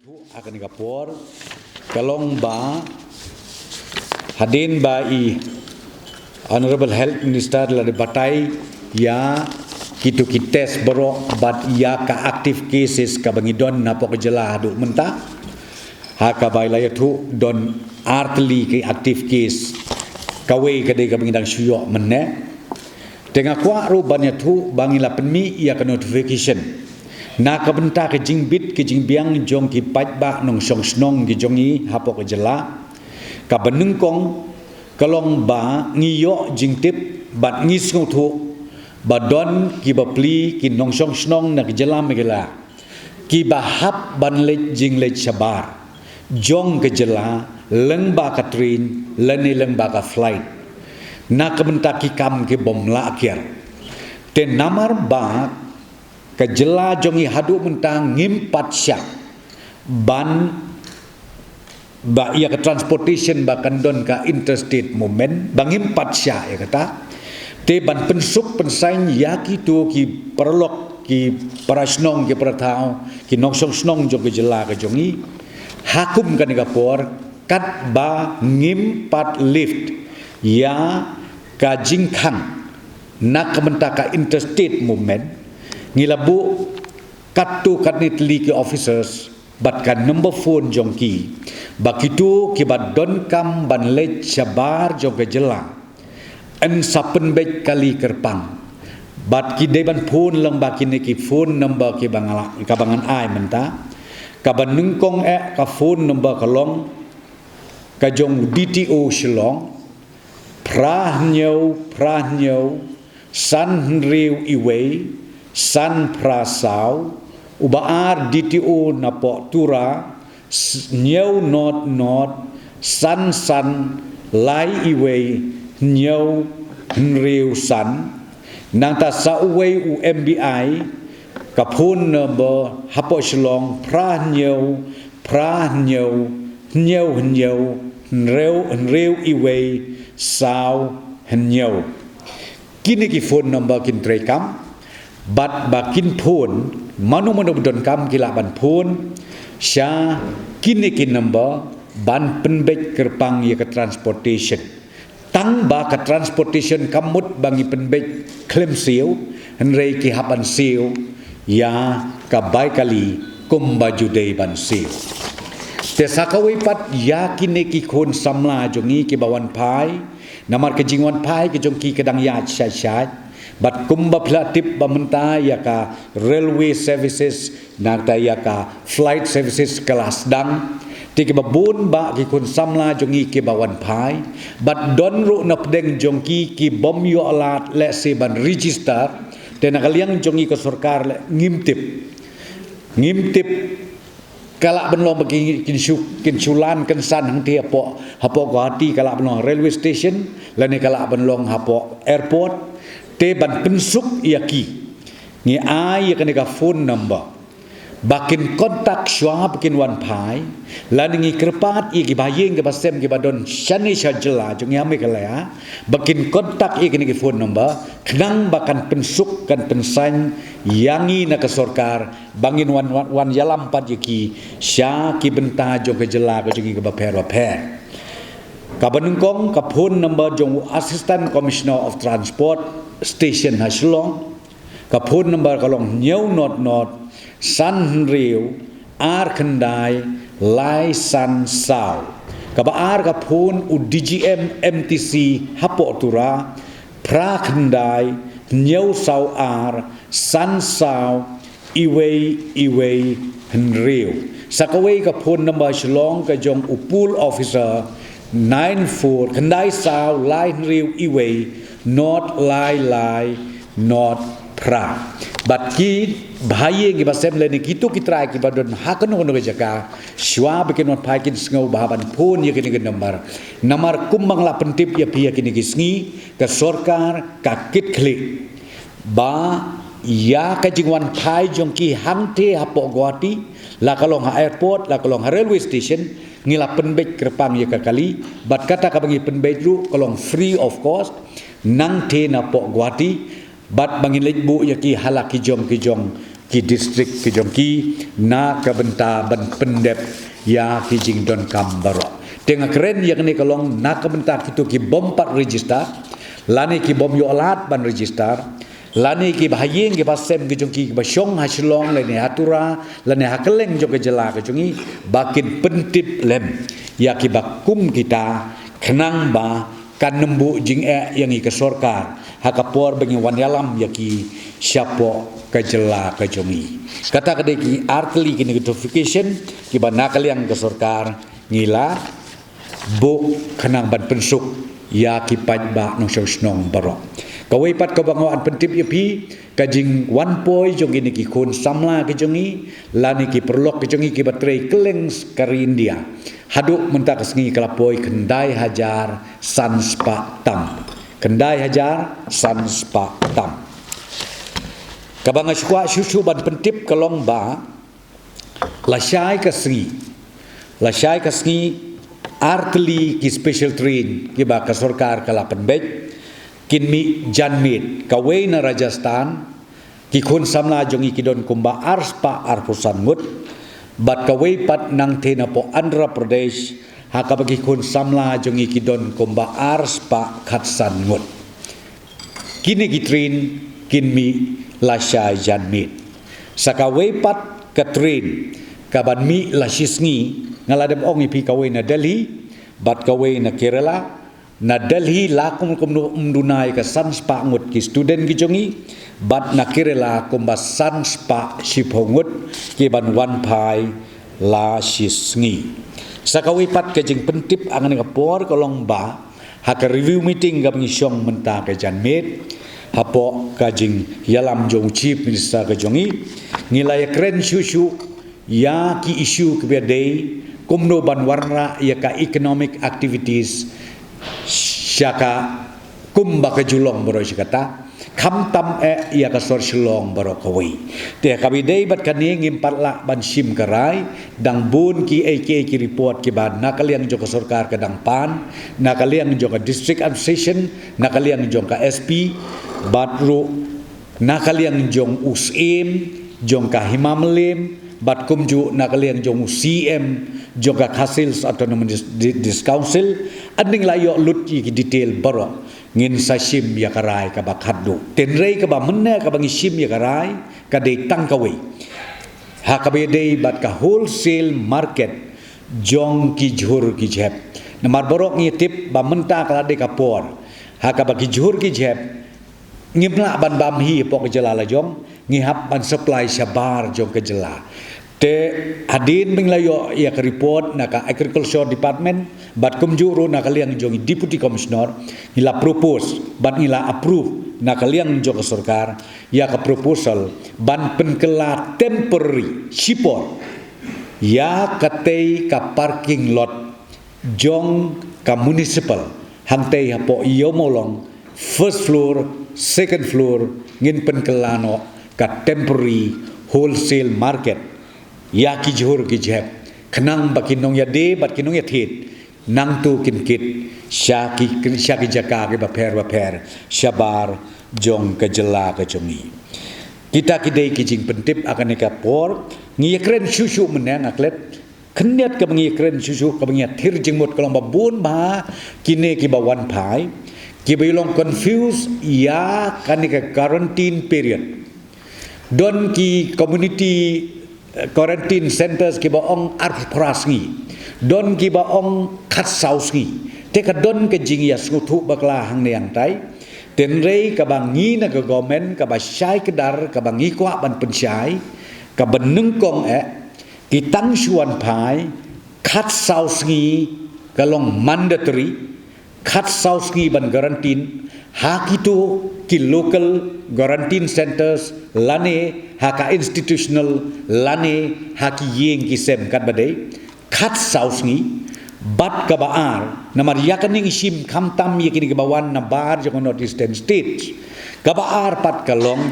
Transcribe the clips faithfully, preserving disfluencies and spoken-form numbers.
Ha kane ka por ka long ba hadien ba i Honorable Health Minister la dep batai ïa kito ki test baroh bad ïa ka active cases kaba ngi don napoh ka jylla haduh mynta. Ha kaba i la ïathuh don artylli ki active case, kawei ka dei kaba ngi dang shu ïoh mynne. Te nga kwah ruh ban ïathuh ba ngi la pynmih ïa ka notification na ka bynta ka jingbit ka jingbiang jong ki paidbah nongshong shnong ki jong ngi hapoh ka jylla. Kaba nyngkong ka long ba ngi ïoh jingtip bad ngi sngewthuh ba don ki bapli ki nongshong shnong na ka jylla Meghalaya kiba hap ban leit jingleit shabar jong ka jylla lyngba ka train lane lyngba ka flight na ka bynta ki kam ki bym lah kiar. Te namar ba ka jylla jong ngi haduh mynta ngim pat shah ban ba ïa ka transportation ba kan don ka interstate movement ba ngim pat shah ïa kata. Te ban pynsuk pynsaiñ ïa kito ki paralok ki para shnong ki para thaw ki nongshong shnong jong ka jylla ka jong ngi ha kum kane ka por katba ngim pat lift ïa ka jingkhang na ka bynta ka interstate movement. Ngi la buh katto katne tylli ki officers bad ka number phone jong ki ba kito kiba donkam ban leit shabar jong ka jylla yn sa pynbeit kali kyrpang. Bad ki dei ban phone lang ba kine ki phone number kiba nga la kaba ngan ai mynta. Kaba nyngkong eh ka phone number ka long ka jong DTO Shillong, phra hynñiew phra hynñiew san hynriew iwei san phra saw. Uba ar DTO napoh Tura, hynñiew not not san san lai iwei hynñiew hynriew san. Nangta sa uwei u MBI ka phone number hapoh Shillong phra hynñiew phra hynñiew hynñiew hynñiew hynriew hynriew iwei saw hynñiew. Kine ki phone number kin treikam bad ba kin phone mano mano ba donkam ki lah ban phone sha kine ki number ban pynbeit kyrpang ïa ka transportation. Tang ba ka transportation kam mut ba ngi pynbeit khlem siew hynrei ki hap ban siew ïa ka bai kali kumba ju dei ban siew. Te sa kawei pat ïa kine ki khun samla jong ngi kiba wan phai. Namar ka jingwan phai ka jong ki ka dang ïaid shai shai bad kumba phi la tip ba mynta ïa ka railway services nangta ïa ka flight services ka la sdang. Te kiba bun ba ki khun samla jong ngi kiba wan phai bad don ruh na pdeng jong ki ki bym ïoh lad lehse ban register. Te na ka liang jong ngi ka sorkar leh ngim tip ngim tip ka lah ban long ba kin shu kin shu lan kynsan hangtei hapoh hapoh Guwahati ka lah ban long railway station lane ka lah ban long hapoh airport. Te ban pynsuk ïa ki ngi ai ïa kane ka phone number ba kin contact shuwa ba kin wan phai lane ngi kyrpad ïa ki bahaïing ki basem kiba don shane sha jylla jong ngi ha Meghalaya ba kin contact ïa kane ka phone number khnang ba kan pynsuk kan pynsaiñ ïa ngi na ka sorkar ba ngin wan wan ïalam pat ïa ki sha ki bynta jong ka jylla ka jong ngi kaba pher bapher. Kaba nyngkong ka phone number jong u Assistant Commissioner of Transport Station ha Shillong. Ka phone number ka long hynñiew not not san hynriew ar khyndai lai san saw. Kaba ar ka phone u DGM MTC hapoh Tura phra khyndai hynñiew saw ar san saw iwei iwei hynriew. Sa kawei ka phone number Shillong ka jong u pool officer nine four khyndai saw lai hynriew iwei not lai lai not phra. Bad ki bahaïing ki basem lane kito ki trai kiba don ha kano kano ka jaka shuwa ba kin wan phai kin sngew ba hap ban phone ïa kine ki number. Namar kumba nga la pyntip ïa phi ïa kine ki sngi ka sorkar ka kit khlieh ba ïa ka jingwan phai jong ki hangtei hapoh Guwahati la ka long ha airport la ka long ha railway station ngi la pynbeit kyrpang ïa ka kali bad kata kaba ngi pynbeit ruh ka long free of cost nangtei napoh Guwahati bad ba ngin leit buh ïa ki ha la ki jong ki jong ki district ki jong ki na ka bynta ban pyndep ïa ki jingdonkam baroh. Te nga kren ïa kane ka long na ka bynta kito ki bym pat register, lane ki bym ïoh lad ban register, lane ki ba ha ïing ki ba sem ki jong ki ki ba shong ha Shillong lane ha Tura lane ha kylleng jong ka jylla ka jong i, ba kin pyntip lem ïa ki ba kum kita, khnang ba kan ym buh jingeh ïa ngi ka sorkar ha ka por ba ngi wan ïalam ïa ki shapoh ka jylla ka jong i. Kata ka dei ki artylli ki notification ki ba na ka liang ka sorkar ngi la buh khnang ban pynsuk ïa ki paidbah nongshong shnong baroh. Kawei pat ka ba nga wan pyntip ïa phi, ka jingwan poi jong kine ki khun samla ki jong i lane ki paralok ki jong i ki ba trei kylleng ka ri India. Haduh mynta ka sngi ka la poi khyndai hajar san spah tam. Khyndai hajar san spah tam. Ka ba nga shu kwah shuh shuh ban pyntip ka long ba lashai ka sngi, lashai ka sngi, artylli ki special train ki ba ka sorkar ka la pynbeit kin mih janmiet, kawei na Rajasthan, ki khun samla jong i ki don kumba ar spah arphew san ngut, bad kawei pat nangtei napoh Andhra Pradesh, ha ka ba ki khun samla jong i ki don kumba ar spah khatsan ngut. Kine ki train kin mih lashai janmiet. Sa kawei pat ka train ka ban mih lashisngi, nga la dep ong ïa phi, kawei na Delhi bad kawei na Kerala. Na Delhi la kum kumno, ym duna ïa ka san spah ngut ki student ki jong i, bad na Kerala kumba san spah shiphew ngut ki ban wan phai lashisngi. Sa kawei pat ka jingpyntip ha kane ka por ka long ba ha ka review meeting ka ba ngi shong mynta ka janmiet, hapoh ka jingïalam jong u Chief Minister ka jong i, ngi la ïakren shuh shuh ïa ki issue ki ba dei kumno ban wanrah ïa ka economic activities sha ka kumba ka ju long baroh shi katta, khamtam eh ïa ka sor Shillong baroh kawei. Te ka ba dei bad kane ngim pat lah ban shim ka rai, dang bun kiei kiei ki report ki ba na ka liang jong ka sorkar ka dang pan, na ka liang jong ka district administration, na ka liang jong ka S P, bad ruh na ka liang jong u Syiem jong ka Hima Mylliem, bad kumjuh na ka liang jong u C M jong ka Khasi Hills Autonomous Dis-, Dis-, Council. Hynrei la ïoh lut ïa ki detail baroh, ngin sa shim ïa ka rai ka ba khatduh. Hynrei ka ba mynne ka ba ngi shim ïa ka rai ka dei tang kawei, ha ka ba dei bad ka wholesale market jong ki jhur ki jhep. Namar baroh ngi tip ba mynta ka la dei ka por ha ka ba ki jhur ki jhep ngim lah ban bam hi hapoh ka jylla la jong, ngi hap ban supply shabar jong ka jylla. Te hadien ba ngi la ïoh ïa ka report na ka Agriculture Department bad kumjuh ruh na ka liang jong i Deputy Commissioner, ngi la propose bad ngi la approve na ka liang jong ka sorkar ïa ka proposal ban pynkylla temporary shipor ïa katei ka parking lot jong ka municipal, hangtei hapoh Iewmawlong, first floor, second floor, ngin pynkylla noh ka temporary wholesale market ïa ki jhur ki jhep, khnang ba ki nongïadei bad ki nongïathied nangta kin kit sha ki, sha ki jaka ki bapher bapher shabar jong ka jylla ka jong i. Kita ki dei ki jingpyntip ha kane ka por. Ngi ïakren shuh shuh mynne, nga klet khyndiat ka ba ngi ïakren shuh shuh, ka ba ngi ïathir jingmut ka long ba bun bah kine ki ba wan phai ki ba ïa long confuse ïa kane ka quarantine period. Don ki community, eh, quarantine centers ki ba ong arphew phra sngi, don ki ba ong khatsaw sngi. Te ka don ka jingïasngewthuh bakla hangne hangtai. Hynrei ka ba ngi na ka government ka ba shai kdar, ka ba ngi kwah ban pynshai, ka ba nyngkong eh, ki tang shu wan phai khatsaw sngi, ka long mandatory, khatsaw sngi ban quarantine ha kito ki local quarantine centers lane ha ka institutional lane ha ki ïing ki sem katba dei khatsaw sngi. Bad ka ba ar, namar ïa kane ngi shim khamtam ïa kine ki ba wan na bar jong ka North Eastern States. Ka ba ar pat ka long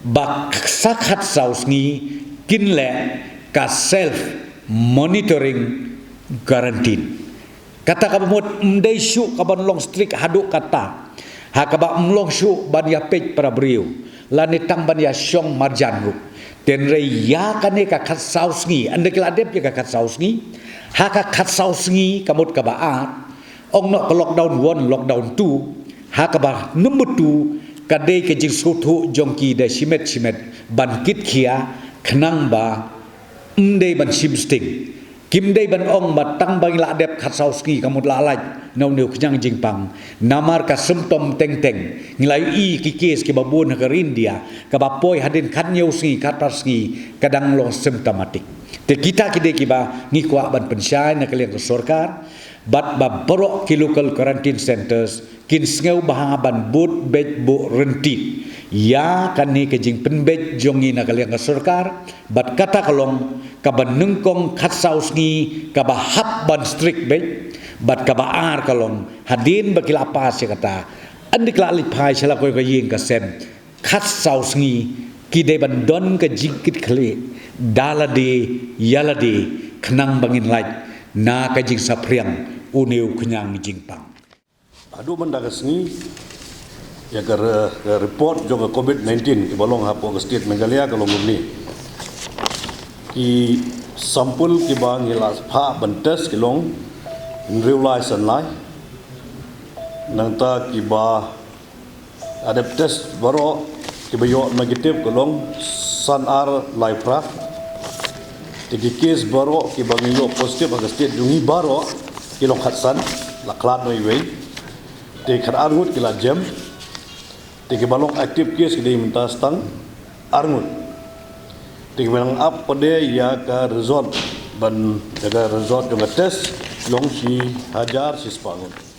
ba sa khatsaw sngi kin leh ka self monitoring quarantine. Kata ka ba mut ym dei shuh ka ban long strict haduh katta, ha ka ba ym long shuh ban ïapeit para briew lane tang ban ïashong marjan ruh. Hynrei ïa kane ka khatsaw sngi, ynda ki la dep ïa ka khatsaw sngi, ha ka khatsaw sngi ka mut kaba ar, ong noh ka lockdown one, lockdown two, ha kaba number two, ka dei ka jingsngewthuh jong ki da shimet shimet ban kit khia, khnang ba ym dei ban shim sting. Kim dei ban ong ba tang ba ngi la dep khatsaw sngi ka mut la lait na une u khñiang jingpang. Namar ka symptom teng teng ngi la ïohi ki case kiba bun ha ka ri India, kaba poi hadien khathynñiew sngi, khatphra sngi, ka dang long symptomatic. Te kita ki dei kiba ngi kwah ban pynshai na ka liang ka sorkar, bad ba baroh ki local quarantine centres kin sngew bha ban bud beit buh ryntih ïa kane ka jingpynbeit jong ngi na ka liang ka sorkar, bad kata ka long kaba nyngkong khatsaw sngi kaba hap ban strict beit, bad kaba ar ka long hadien ba ki la pass ïa kata, ynda ki la leit phai sha la kawei ka ïing ka sem, khatsaw sngi ki dei ban don ka jingkitkhlieh da lade ïa lade, khnang ba ngin lait na ka jingsaphriang une u khñiang jingpang. Haduh mynta ka sngi, ïa ka re-, ka report jong ka covid nineteen kiba long hapoh ka state Meghalaya ka long kumne. Ki sample kiba ngi la phah ban test ki long hynriew lai san lai. Nangta kiba la dep test baroh kiba ïoh negative ka long san ar lai phra. Te ki case baroh kiba ngi ïoh positive ha ka state jong ngi baroh ki long khatsan, la khlad noh iwei. Te khatar ngut ki la jem. Te kiba long active case ki dei mynta tang ar ngut. Te kiba nang ap pat de ïa ka result ban, ïa ka result jong ka test long shi hajar shispah ngut.